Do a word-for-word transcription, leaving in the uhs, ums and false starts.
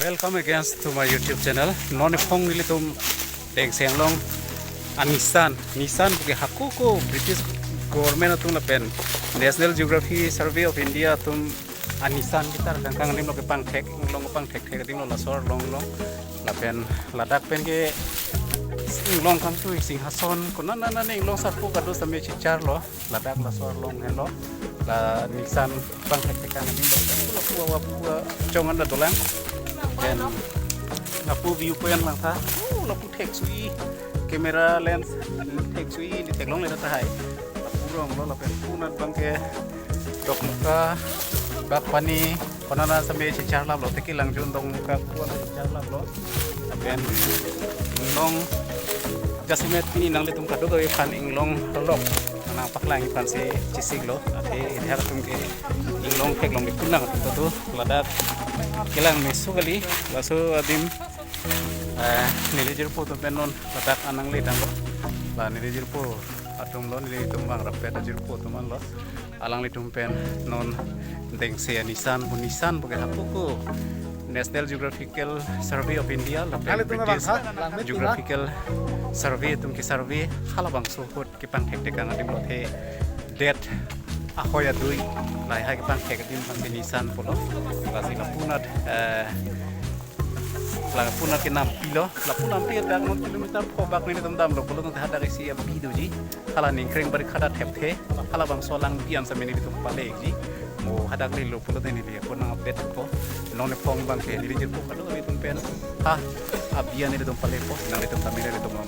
Welcome again to my YouTube channel. Non iphong nelitum Dengse Anglong anisan, nisan puke hako ko British government atum lapen National Geography Survey of India atum anisan kitar kangkang adim lo kepangthek, inglong kepangthek thek adim lo laso arlong lo. Lapen ladak pen ke inglong kangtui Singhason konat nana ne inglong sarpo kado sitame chichar lo. Ladak laso arlong henlo. La nisan pangthek thek kang adim lo. Lapu lapu awa pu chong anda dolang. Then lapu view point langtha. Oh, lapu theksui. Camera lens theksui, ne theklongle tahai. Lapu rong lo lapen punat abangke Dokmoka, Bagpani, konat nana sitame chichar lap lo, teki Langjun Dokmoka, konat nana chichar lap lo. Lapen inglong jasemet pini nanglitum kadokave aphan inglong lok nangpaklangji aphansi chesik lo. Athe idak atum ke inglong theklongle punang atum ta do, ladak kelang meso kali, laso adim, eh, neli jirpo atum pen non ladak anang le tanglo. La neli jirpo atum lo, nelitum bang rapet jirpo atum an lo. Alanglitum pen non Dengse anisan, bu nisan puke hako ko National Geographical Survey of India lapen Kali tum British bangsa, langmit tum Geographical Survey atum ke survey halabangso ahut kepangthek thek kang adim lo, athe det ahoi adui lahai kepangthek adim aphansi nisan pulo. Lasi lapunat, eh, lapunat ke nampi lo, lapu nampi ke dak non kilometer pho bak nelitum damlo pulo, tangte hadak isi api doji. Hala Ningkreng Barikhadat thepthe, halabangso alangpi an sitame nelitum palekji. Mo hadak lelo pulote neli ako nang update ko. Non iphong abangke neli jirpo kadokave atum pen ha api an nelitum palepo, nanglitum tame nelitum nang